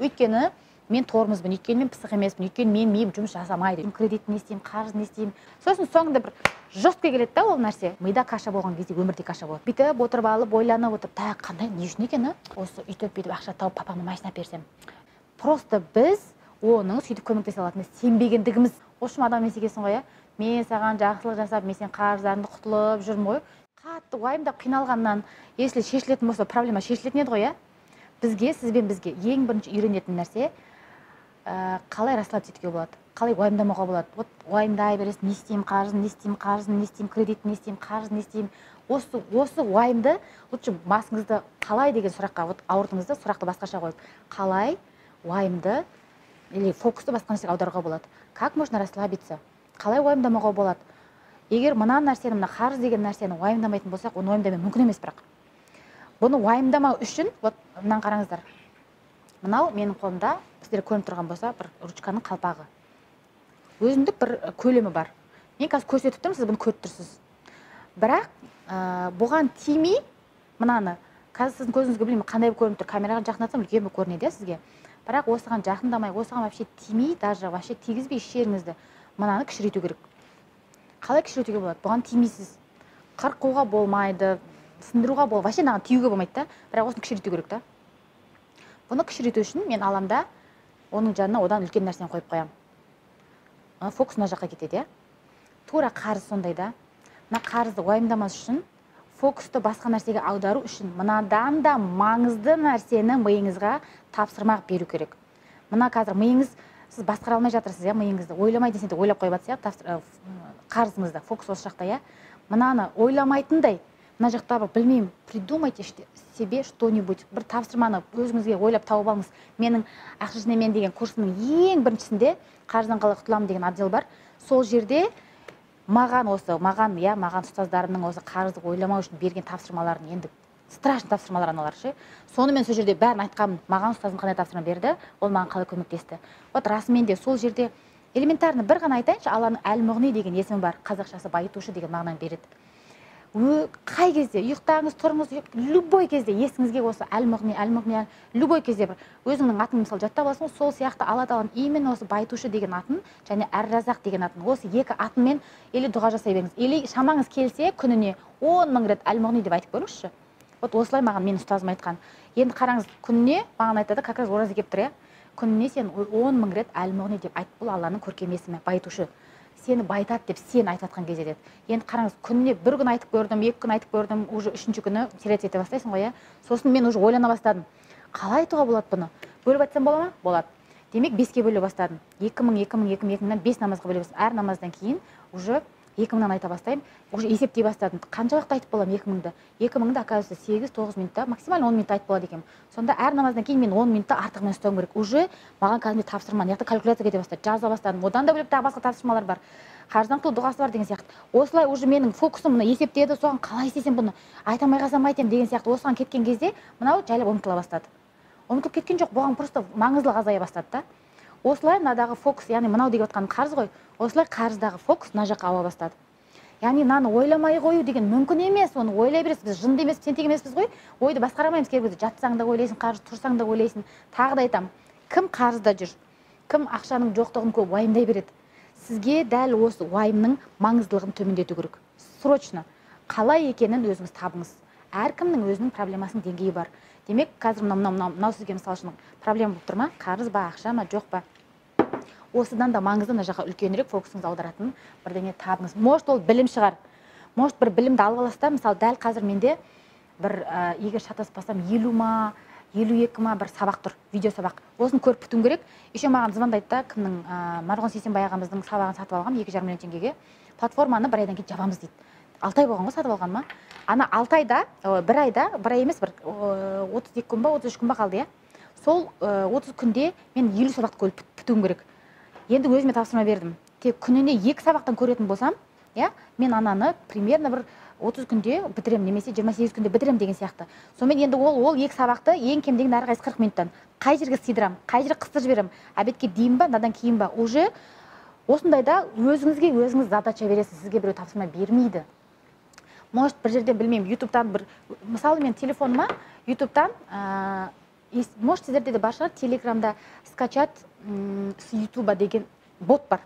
Өйткені мен тормозбын, өйткені мен пысық емеспін, өйткені менің миым жұмыс жасамайды. Кредит не істеймін, қарыз не істеймін. Сосын соңында бір жестко келеді да ол нәрсе. Мида каша болған кезде өмірде каша болады. Бүйтіп отырып алып, ойланып отырып, так, қандай, не үшін екен, а? Осы үйтіп бүйтіп ақша тауып папама машина берсем. Просто біз оның сөйтіп көмектесе алатынына сенбегендігіміз. Осы адам емес екенсің ғой, иә? Мен саған жақсылық жасап, мен сен қарыздарыңды құтылып жүрмін ғой. Қатты уайымдап қиналғаннан, если шешілетін болса, проблема шешілетін еді ғой, иә? Бізге, сізбен бізге ең бірінші үйренетін нәрсе, қалай расслабиться етуге болады, қалай уайымдамауға болады. Вот уайымдай бересің, не істеймін, қарызын не істеймін, қарызын не істеймін, кредит не істеймін, қарыз не істеймін. Осы уайымды лучше басыңызды қалай деген сұраққа, вот ауырдыңыз да, сұрақты басқаша қойып, қалай уайымды или фокусты басқа нәрсеге аударуға болады, как можно расслабиться, қалай уайымдамауға болады. Егер мына нәрсені, мына қарыз деген нәрсені уайымдамайтын болсақ, оны уайымдамау мүмкін емес. Бірақ бұны уайымдамау үшін, вот мынаны қараңыздар, мынау менің қолымда, сіздер көрініп тұрған болса, бір ручканың қалпағы, өзіндік бір көлемі бар. Мен қазір көрсетіп тұрмын, сіз бұны көріп тұрсыз. Бірақ бұған тимей, мынаны қазір сіздің көзіңізге білмеймін қандай көрініп тұр, камераға жақындатсам үлкен болып көрінеді, иә, сізге. Бірақ осыған жақындамай, осыған вообще тимей, даже вообще тигізбей еш жеріңізді, мынаны кішірейту керек. Қалай кішірейтуге болады? Бұған тимейсіз, қырқуға болмайды, сындыруға болмайды, вообще мынаған тиюге болмайды да, бірақ осыны кішірейту керек та. Бұны кішірейту үшін мен алам да, оның жанына одан үлкен нәрсені қойып қоямын. Ана фокус мына жаққа кетеді, иә? Тура қарыз сондай да. Мына қарызды уайымдамас үшін, фокусты басқа нәрсеге аудару үшін мынадан да маңызды нәрсені миыңызға тапсырма беру керек. Мына қазір миыңыз, сіз басқара алмай жатырсыз, иә, миыңызды. Ойламай десең де ойлап қойып жатсыз, иә, қарызыңызды, фокус осы жақта, иә. Мынаны ойламайтындай, мына жақта бір білмеймін, придумайте себе что-нибудь, бір тапсырманы өзіңізге ойлап тауып алыңыз. Менің ақша жинаймын деген курсымның ең біріншісінде қарыздан қалай құтыламын деген отдел бар. Сол жерде маған осы, маған, иә, маған ұстаздарымның осы қарызды ойламау үшін берген тапсырмаларын, енді страшный тапсырмалар аналар ше. Соны мен сол жерде бәрін айтқанмын. Маған ұстазым қандай тапсырма берді, ол маған қалай көмектесті. Вот расымен де сол жерде элементарно бір ғана айтайыншы, Алланың Әл-Мұғни деген есімі бар, қазақшасы байытушы деген мағынаны береді. Қай кезде ұйықтаңыз, тұрыңыз, любой кезде есіңізге осы Әл-Мұғни, Әл-Мұғни, любой кезде бір өзіңнің атыңды мысалы жаттап аласың ғой, сол сияқты Алла Тағаланың именно осы байытушы деген атын және Әр-Разақ деген атын, осы екі атымен или дұға жасай беріңіз, или шамаңыз келсе күніне 10 мың рет Әл-Мұғни деп айтып көріңізші. Вот осылай маған менің ұстазым айтқан. Енді қараңыз, күніне маған айтады, как раз ораза келіп тұр, иә? Күніне сен 10 мың рет Әл-Мұғни деп айт, бұл Алланың көркем есімі, байытушы. Сені байытады деп сен айтып жатқан кезде деді. Енді қараңыз, күніне бір күн айтып көрдім, екі күн айтып көрдім, уже үшінші күні терять ете бастайсың ғой, иә? Сосын мен уже ойлана бастадым. Қалай айтуға болады бұны? Бөліп айтсам бола ма? Болады. Демек, 5-ке бөле бастадым. Екі мың, екі мың, екі мың, екі мыңнан 5 намазға бөле бастадым. Әр намаздан кейін уже екі мыңнан айта бастаймын. Уже есептей бастадым. Қанша уақытта айтып боламын екі мыңды? Екі мыңды, оказывается, сегіз-тоғыз минутта, максимально 10 минутта айтып болады екенмін. Сонда әр намаздан кейін мен 10 минутта артығымен ұстауым керек. Уже маған кәдімгідей тапсырма, мына жақта калькуляция кете бастады, жаза бастадым. Одан да бөлек тағы басқа тапсырмалар бар. Қарыздан құтылу дұғасы бар деген сияқты. Осылай уже менің фокусым мына есептеді, соған қалай істесем бұны, айта алмай қалсам айтайын деген сияқты. Осыған кеткен кезде мынау жайлап ұмытыла бастады. Ұмытылып кеткен жоқ, бұған просто маңыздылық азая бастады да. Осылай мынадағы фокус, яғни мынау деп отқан қарыз ғой, осылай қарыздағы фокус мына жаққа ауа бастады. Яғни мынаны ойламай қою деген мүмкін емес, оны ойлай бересіз. Біз жынды емеспіз, тентек емеспіз ғой, ойды басқара алмаймыз. Кейбір кезде жатсаң да ойлайсың, қарыз, тұрсаң да ойлайсың. Тағы да айтамын, кім қарызда жүр, кім ақшаның жоқтығын көп уайымдай береді, сізге дәл осы уайымның маңыздылығын төмендету керек. Срочно. Қалай екенін өзіңіз табыңыз. Әркімнің өзінің проблемасының деңгейі бар. Демек, қазір мынау сізге мысал үшін проблема болып тұр ма? Қарыз ба, ақша ма, жоқ па? Осыдан да маңызды мына жаққа үлкенірек фокусыңызды аударатын бірдеңе табыңыз. Может, ол білім шығар. Может, бір білімді алып аласыз да, мысалы, дәл қазір менде бір, егер шатаспасам, елу ма, елу екі ма бір сабақ тұр, видео сабақ. Осыны көріп бітуім керек. Еще маған звондайды да, кімнің, Марғұлан Сейсенбай ағамыздың сабағын сатып алғам, екі жарым миллион теңгеге. Платформаны бір айдан кейін жабамыз дейді. 6 ай болған ғой сатып алғаныма. Ана 6 айда, бір айда, бір ай емес, бір, отыз екі күн ба, отыз үш күн ба қалды, иә? Сол, 30 күнде мен 50 сабақты көріп бітуім керек. Енді өзіме тапсырма бердім. Тек күніне 2 сабақтан көретін болсам, иә, мен ананы примерно бір 30 күнде бітіремін, немесе 28 күнде бітіремін деген сияқты. Сонымен енді ол 2 сабақты ең кем дегенде әрқайсысы 40 минуттан. Қай жерге сыйдырамын, қай жерге қыстырып жіберемін, обедке дейін ба, надан кейін ба, уже осындайда өзіңізге өзіңіз задача бересіз, сізге біреу тапсырма бермейді. Может, бір жерден білмеймін, ютубтан бір, мысалы, мен телефоныма ютубтан, Может, сіздерде де бар шығар, Телеграмда скачать с Ютуба деген бот бар.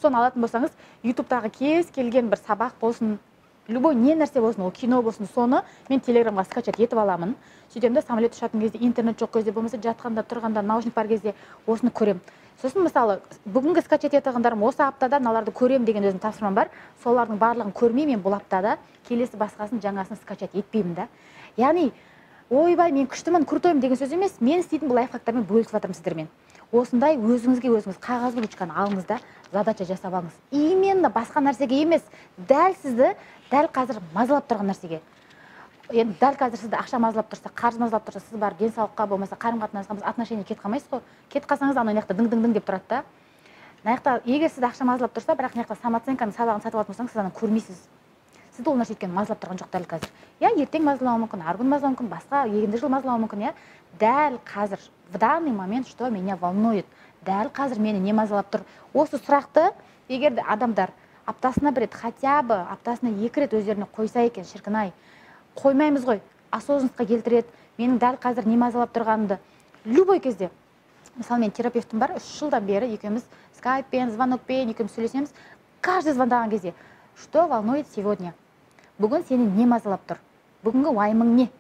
Соны алатын болсаңыз, Ютубтағы кез келген бір сабақ болсын, любой не нәрсе болсын, ол кино болсын, соны мен Телеграмға скачать етіп аламын. Сөйтемін де, самолет ұшатын кезде, интернет жоқ кезде, болмаса жатқанда, тұрғанда, наушник бар кезде осыны көремін. Сосын мысалы, бүгінгі скачать етіп осы аптада мыналарды көрем деген өзім тапсырмам бар. Солардың барлығын көрмей мен бұл аптада келесі басқасын, жаңасын скачать етпеймін да. Яғни, ойбай, мен күштімін, крутоймын деген сөз емес, мен істейтін бұл лайфхактармен бөлісіп жатырмын сіздермен. Осындай өзіңізге өзіңіз қағаз бен ручканы алыңыз да, задача жасап алыңыз. Именно басқа нәрсеге емес, дәл сізді дәл қазір мазалап тұрған нәрсеге. Енді дәл қазір сізді ақша мазалап тұрса, қарыз мазалап тұрса, сіз барып денсаулыққа болмаса қарым-қатынасқа, отношение кетіп қалмайсыз ғой. Кетіп қалсаңыз, анау мына жақта дың-дың-дың деп тұрады да. Мына жақта егер сізді ақша мазалап тұрса, бірақ мына жақта самооценканың сабағын сатып алатын болсаңыз, сіз аны көрмейсіз. Сізді ол нәрсе өйткені мазалап тұрған жоқ дәл қазір. Иә, ертең мазалауы мүмкін, арғы күн мазалауы мүмкін, басқа енді жыл мазалауы мүмкін, иә. Дәл қазір, в данный момент, что меня волнует? Дәл қазір мені не мазалап тұр? Осы сұрақты егер де адамдар аптасына бір рет, хотя бы аптасына 2 рет өздеріне қойса екен, шіркін-ай, қоймаймыз ғой, осознанностьқа келтіреді, менің дәл қазір не мазалап тұрғанымды. Любой кезде. Мысалы, мен терапевтім бар, 3 жылдан бері екеуміз скайппен, звонокпен екеуміз сөйлесеміз. Каждый звондаған кезде, что волнует сегодня? Бүгін сені не мазалап тұр? Бүгінгі уайымың не?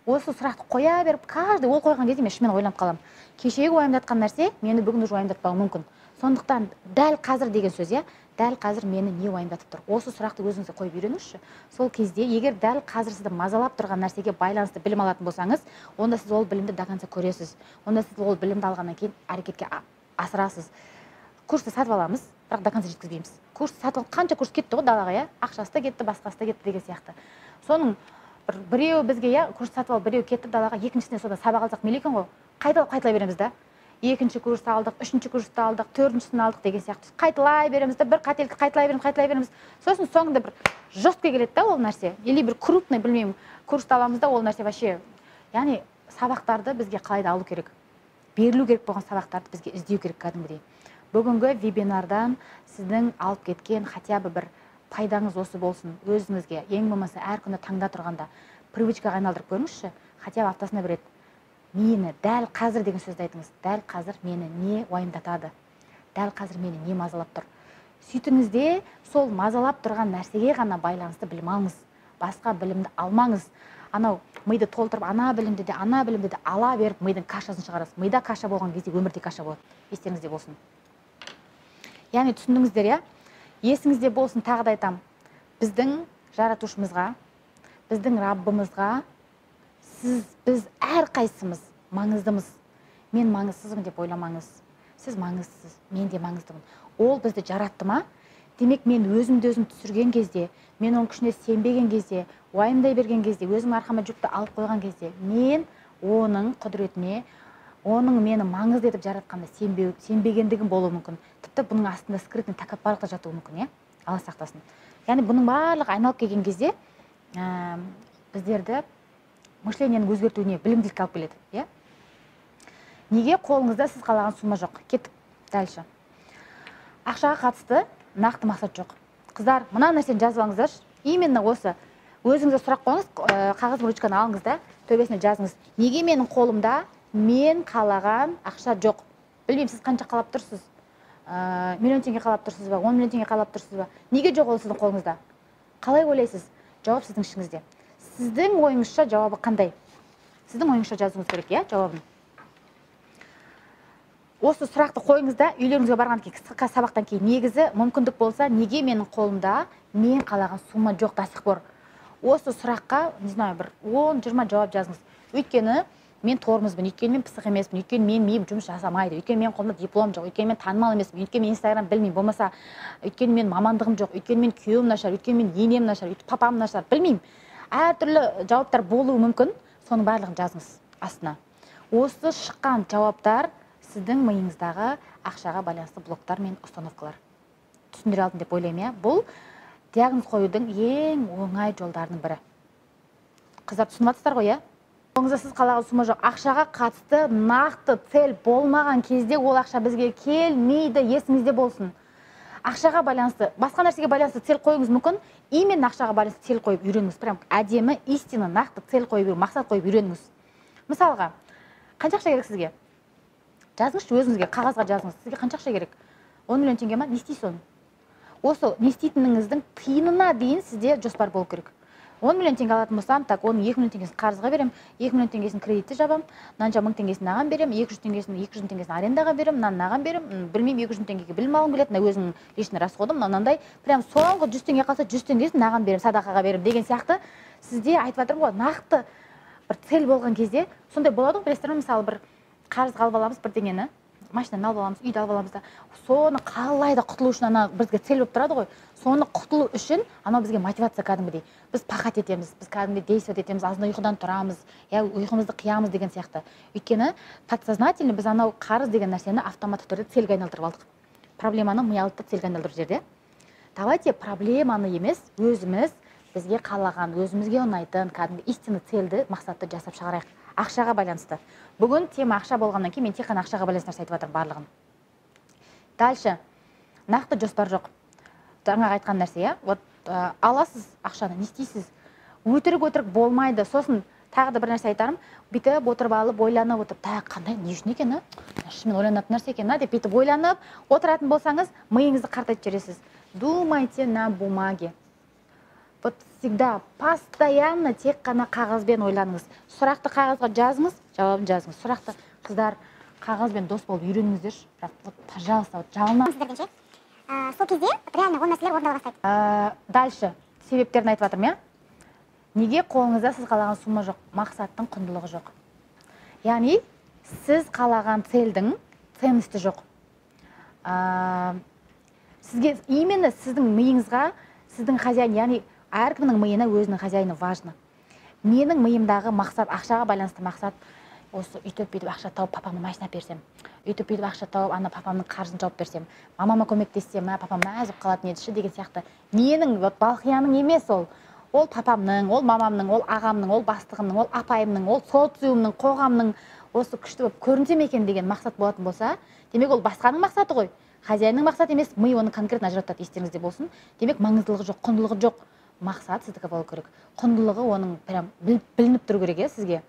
Осы сұрақты қоя беріп, каждый ол қойған кезде мен ішімнен ойланып қаламын. Кешегі уайымдатқан нәрсе мені бүгін уже уайымдатпауы мүмкін. Сондықтан дәл қазір деген сөз, иә, дәл қазір мені не уайымдатып тұр? Осы сұрақты өзіңізге қойып үйреніңізші. Сол кезде егер дәл қазір сізді мазалап тұрған нәрсеге байланысты білім алатын болсаңыз, онда сіз ол білімді до конца көресіз. Онда сіз ол білімді алғаннан кейін әрекетке асырасыз. Курсты сатып аламыз, бірақ до конца жеткізбейміз. Курс сатып алып, қанша курс кетті ғой далаға, иә? Ақшасы да кетті, басқасы да кетті деген сияқты. Соның біреуі бізге, иә, курс сатып алып, біреуі кетті далаға, екіншісіне содан сабақ алсақ мейлі екен ғой. Қайталап қайталай береміз да. Екінші курсты алдық, үшінші курсты алдық, төртіншісін алдық деген сияқты. Қайталай береміз да, бір қателікті қайталай береміз, қайталай береміз. Сосын соңында бір жесткий келеді да ол нәрсе. Или бір крупный, білмеймін, курсты аламыз да, ол нәрсе вообще. Яғни сабақтарды бізге қалай да алу керек. Берілу керек болған сабақтарды бізге іздеу керек кәдімгідей. Бүгінгі вебинардан сіздің алып кеткен хотя бы бір пайдаңыз осы болсын өзіңізге. Ең болмаса әр күні таңда тұрғанда привычкаға айналдырып көріңізші, хотя бы аптасына бір рет. Мені дәл қазір деген сөзді айтыңыз. Дәл қазір мені не уайымдатады? Дәл қазір мені не мазалап тұр? Сөйтіңіз де, сол мазалап тұрған нәрсеге ғана байланысты білім алыңыз. Басқа білімді алмаңыз. Анау миды толтырып, ана білімді де, ана білімді де ала беріп, мидың кашасын шығарасыз. Мида каша болған кезде өмірде каша болады. Естеріңізде болсын. Яғни түсіндіңіздер, иә? Есіңізде болсын, тағы да айтамын. Біздің жаратушымызға, біздің Раббымызға сіз, біз әрқайсымыз маңыздымыз. Мен маңызсызбын деп ойламаңыз. Сіз маңыздысыз, мен де маңыздымын. Ол бізді жаратты ма? Демек, мен өзімді өзім түсірген кезде, мен оның күшіне сенбеген кезде, уайымдай берген кезде, өзім арқама жүкті алып қойған кезде, мен оның құдіретіне, оның мені маңызды етіп жаратқанына сенбегендігім болуы мүмкін. Тіпті бұның астында скрытный тәкаппарлық та жатуы мүмкін, иә? Алла сақтасын. Яғни бұның барлығы айналып келген кезде, біздерді мышлениенің өзгертуіне, білімділікке алып келеді, иә? Неге қолыңызда сіз қалаған сумма жоқ? Кеттік дальше. Ақшаға қатысты нақты мақсат жоқ. Қыздар, мына нәрсені жазып алыңыздаршы. Именно осы. Өзіңізге сұрақ қойыңыз, қағаз бен ручканы алыңыз да, төбесіне жазыңыз. Неге менің қолымда мен қалаған ақша жоқ? Білмеймін, сіз қанша қалап тұрсыз? Миллион теңге қалап тұрсыз ба? 10 миллион теңге қалап тұрсыз ба? Неге жоқ ол сіздің қолыңызда? Қалай ойлайсыз? Жауап сіздің ішіңізде. Сіздің ойыңызша жауабы қандай? Сіздің ойыңызша жазуыңыз керек, иә, жауабын. Осы сұрақты қойыңыз да, үйлеріңізге барған кейін, қысқа сабақтан кейін негізі мүмкіндік болса, неге менің қолымда мен қалаған сумма жоқ до сих пор? Осы сұраққа, не знаю, бір 10-20 жауап жазыңыз. Өйткені мен тормозбын, өйткені мен пысық емеспін, өйткені мен миым жұмыс жасамайды, өйткені менің қолымда диплом жоқ, өйткені мен танымал емеспін, өйткені мен Инстаграм білмеймін, болмаса өйткені мен мамандығым жоқ, өйткені мен күйеуім нашар, өйткені мен енем нашар, өйткені папам нашар, білмеймін. Әртүрлі жауаптар болуы мүмкін, соның барлығын жазыңыз астына. Осы шыққан жауаптар сіздің миыңыздағы ақшаға байланысты блоктар мен установкалар. Түсіндіре алдым деп ойлаймын, иә? Бұл диагноз қоюдың ең оңай жолдарының бірі. Қыздар, түсініп жатсыздар ғой, иә? Қолыңызда сіз қалаған сумма жоқ. Ақшаға қатысты нақты цель болмаған кезде ол ақша бізге келмейді, есіңізде болсын. Ақшаға байланысты, басқа нәрсеге байланысты цель қоюыңыз мүмкін, именно ақшаға байланысты цель қойып үйреніңіз. Прям әдемі, истинно, нақты цель қойып, мақсат қойып үйреніңіз. Мысалға, Қанша ақша керек сізге? Жазыңызшы өзіңізге, қағазға жазыңыз. Сізге қанша ақша керек? 10 миллион теңге ма? Не істейсіз оны? Осы не істейтініңіздің тиынына дейін сізде жоспар болу керек. 10 миллион теңге алатын болсам, так, оның 2 миллион теңгесін қарызға беремін, 2 миллион теңгесін кредитті жабамын, мынанша мың теңгесін мынаған беремін, 200 теңгесін, 200 мың теңгесін арендаға беремін, мынаны мынаған беремін, білмеймін, 200 мың теңгеге білім алғым келеді, мына өзімнің личный расходым, мынандай, прям соңғы 100 теңге қалса, 100 теңгесін мынаған беремін, садақаға беремін деген сияқты. Сізде айтып жатырмын ғой, нақты бір цель болған кезде сондай болады ғой, білесіздер ме, мысалы бір қарызға алып аламыз бірдеңені, машинаны алып аламыз, үйді алып аламыз да, соны қалай да құтылу үшін ана бізге цель болып тұрады ғой, соны құтылу үшін анау бізге мотивация кәдімгідей. Біз пахать етеміз, біз кәдімгідей действовать етеміз, азында ұйқыдан тұрамыз, я ұйқымызды қиямыз деген сияқты. Өйткені подсознательно біз анау қарыз деген нәрсені автоматты түрде цельге айналдырып алдық. Проблеманы ми алды да цельге айналдырып жіберді. Давайте проблеманы емес, өзіміз бізге қалаған, өзімізге ұнайтын кәдімгі истинный цельді, мақсатты жасап шығарайық. Ақшаға байланысты. Бүгін тема ақша болғаннан кейін мен тек қана ақшаға байланысты нәрсе айтып жатырмын барлығын. Дальше. Нақты жоспар жоқ. Жаңағы айтқан нәрсе, иә? Вот аласыз ақшаны, не істейсіз? Өтірік-өтірік болмайды. Сосын тағы да бір нәрсе айтарым. Бүйтіп отырып алып, ойланып отырып, так, қандай, не үшін екен, а? Шынымен ойланатын нәрсе екен, а? Деп бүйтіп ойланып отыратын болсаңыз, миыңызды қартайтып жібересіз. Думайте на бумаге. Вот всегда, постоянно тек қана қағазбен ойланыңыз. Сұрақты қағазға жазыңыз, жауабын жазыңыз. Сұрақты, қыздар, қағазбен дос болып үйреніңіздерші. Бірақ вот, пожалуйста, вот жалына. Сіздерден ше? Сол кезде реально ол нәрселер орындала бастайды. Дальше себептерін айтып жатырмын, иә? Неге қолыңызда сіз қалаған сумма жоқ, мақсаттың құндылығы жоқ? Яғни сіз қалаған цельдің ценности жоқ. Сізге именно сіздің миыңызға, сіздің хозяин, яғни әркімнің миына өзінің хозяины важно. Менің миымдағы мақсат, ақшаға байланысты мақсат, осы үйтіп бүйтіп ақша тауып папама машина берсем, үйтіп бүйтіп ақша тауып ана папамның қарызын жауып берсем, мамама көмектессем, мә, папам мәз болып қалатын еді ше деген сияқты. Менің, вот, Балқияның емес ол. Ол папамның, ол мамамның, ол ағамның, ол бастығымның, ол апайымның, ол социумның, қоғамның осы күшті болып көрінсем екен деген мақсат болатын болса, демек ол басқаның мақсаты ғой. Хозяинның мақсаты емес, ми оны конкретно ажыратады, естеріңізде болсын. Демек маңыздылығы жоқ, құндылығы жоқ. Мақсат сіздікі болу керек. Құндылығы оның прям білініп тұру керек, иә, сізге.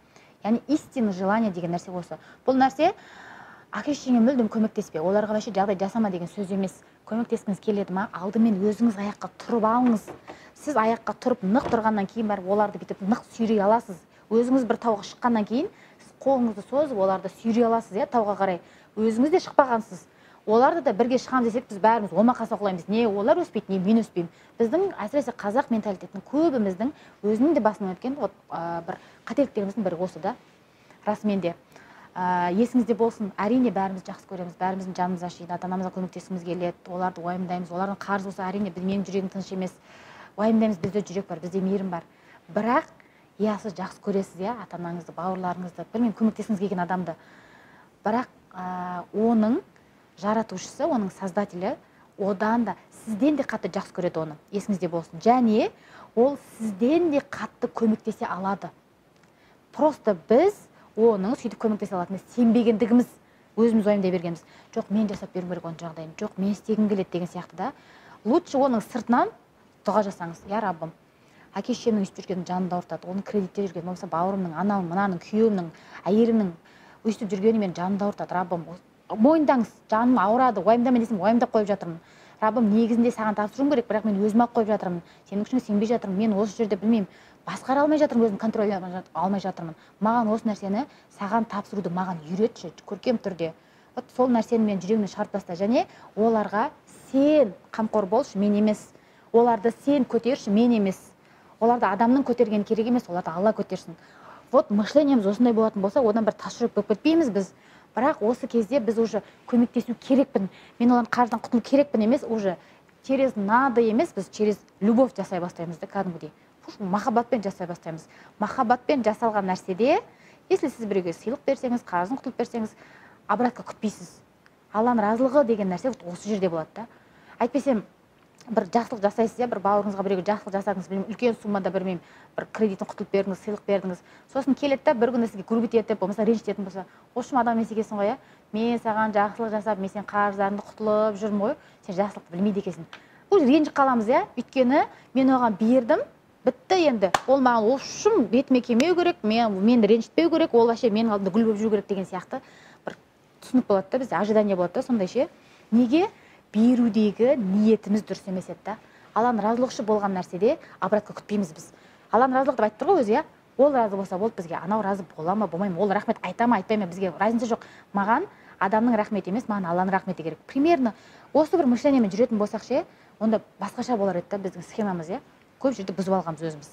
Яғни истинный желание деген нәрсе осы. Бұл нәрсе әке шешеңе мүлдем көмектеспе, оларға вообще жағдай жасама деген сөз емес. Көмектескіңіз келеді ма? Алдымен өзіңіз аяққа тұрып алыңыз. Сіз аяққа тұрып нық тұрғаннан кейін барып оларды бүйтіп нық сүйрей аласыз. Өзіңіз бір тауға шыққаннан кейін сіз қолыңызды созып оларды сүйрей аласыз, иә, тауға қарай. Өзіңіз де шықпағансыз. Оларды да бірге шығамыз десек, біз бәріміз омақаса құлаймыз. Не олар өспейді, не мен өспеймін. Біздің әсіресе қазақ менталитетінің көбіміздің өзінің де басынан өткен вот, бір қателіктеріміздің бірі осы да. Расымен де. Есіңізде болсын, әрине бәріміз жақсы көреміз, бәріміздің жанымыз ашиды, ата-анамызға көмектескіміз келеді, оларды уайымдаймыз, олардың қарыз болса, әрине менің жүрегім тыныш емес, уайымдаймыз, бізде жүрек бар, бізде мейірім бар. Бірақ, иә, сіз жақсы көресіз, иә, ата-анаңызды, бауырларыңызды, білмеймін, көмектескіңіз келген адамды. Бірақ, оның жаратушысы, оның создателі одан да, сізден де қатты жақсы көреді оны, есіңізде болсын. Және ол сізден де қатты көмектесе алады. Просто біз оның сөйтіп көмектесе алатынына сенбегендігіміз, өзіміз уайымдай бергенбіз. Жоқ, мен жасап беруім керек оның жағдайын, жоқ, мен істегім келеді деген сияқты да. Лучше оның сыртынан дұға жасаңыз. Я Раббым, әке шешемнің өйстіп жүргенін жанымды ауыртады, оның кредитте жүргенін, болмаса бауырымның, анам, мынаның, күйеуімнің, әйелімнің өйстіп жүргені менің жанымды ауыртады. Раббым, мойындаңыз, жаным ауырады, уайымдамай десем уайымдап қойып жатырмын. Раббым, негізінде саған тапсыруым керек, бірақ мен өзім ақ қойып жатырмын. Сенің күшіңе сенбей жатырмын. Мен осы жерде білмеймін, басқара алмай жатырмын, өзім контроль алмай жатырмын. Маған осы нәрсені саған тапсыруды маған үйретші, көркем түрде. Вот сол нәрсені мен жүрегімнен шығарып таста. Және оларға сен қамқор болшы, мен емес. Оларды сен көтерші, мен емес. Оларды адамның көтергені керек емес, оларды Алла көтерсін. Вот мышлениеміз осындай болатын болса, одан бір тас жүрек болып кетпейміз біз. Бірақ осы кезде біз уже көмектесу керекпін, мен олардың қарыздан құтылу керекпін емес, уже через надо емес, біз через любовь жасай бастаймыз да, кәдімгідей. Махаббатпен жасай бастаймыз. Махаббатпен жасалған нәрседе, если сіз біреуге сыйлық берсеңіз, қарызын құтылып берсеңіз, обратка күтпейсіз. Алланың разылығы деген нәрсе вот осы жерде болады да. Әйтпесе бір жақсылық жасайсыз, иә, бір бауырыңызға біреуге жақсылық жасадыңыз, білмеймін, үлкен суммада білмеймін, бір кредитін құтылып бердіңіз, сыйлық бердіңіз. Сосын келеді да бір күні сізге грубить етіп, болмаса ренжітетін болса, общем адам емес екенсің ғой, иә? Мен саған жақсылық жасап, мен сенің қарыздарыңды құтылып жүрмін ғой, сен жақсылықты білмейді екенсің. Уже ренжіп қаламыз, иә? Өйткені мен оған бердім, Бітті енді, ол маған в общем бетіме келмеу керек, мені ренжітпеу керек, ол вообще менің алдымда гүл болып жүру керек деген сияқты бір түсінік болады да, бізде ожидание болады да сондай ше. Неге? Берудегі ниетіміз дұрыс емес еді да. Алланың разылығы үшін болған нәрседе обратка күтпейміз біз. Алланың разылығы деп айтып тұр ғой өзі, иә. Ол разы болса болды бізге, анау разы бола ма, болмай ма, ол рахмет айта ма, айтпай ма, бізге разница жоқ. Маған адамның рахметі емес, маған Алланың рахметі керек. Примерно осы бір мышлениемен жүретін болсақ ше, онда басқаша болар еді да біздің схемамыз, иә. Көп жерде бұзып алғанбыз өзіміз.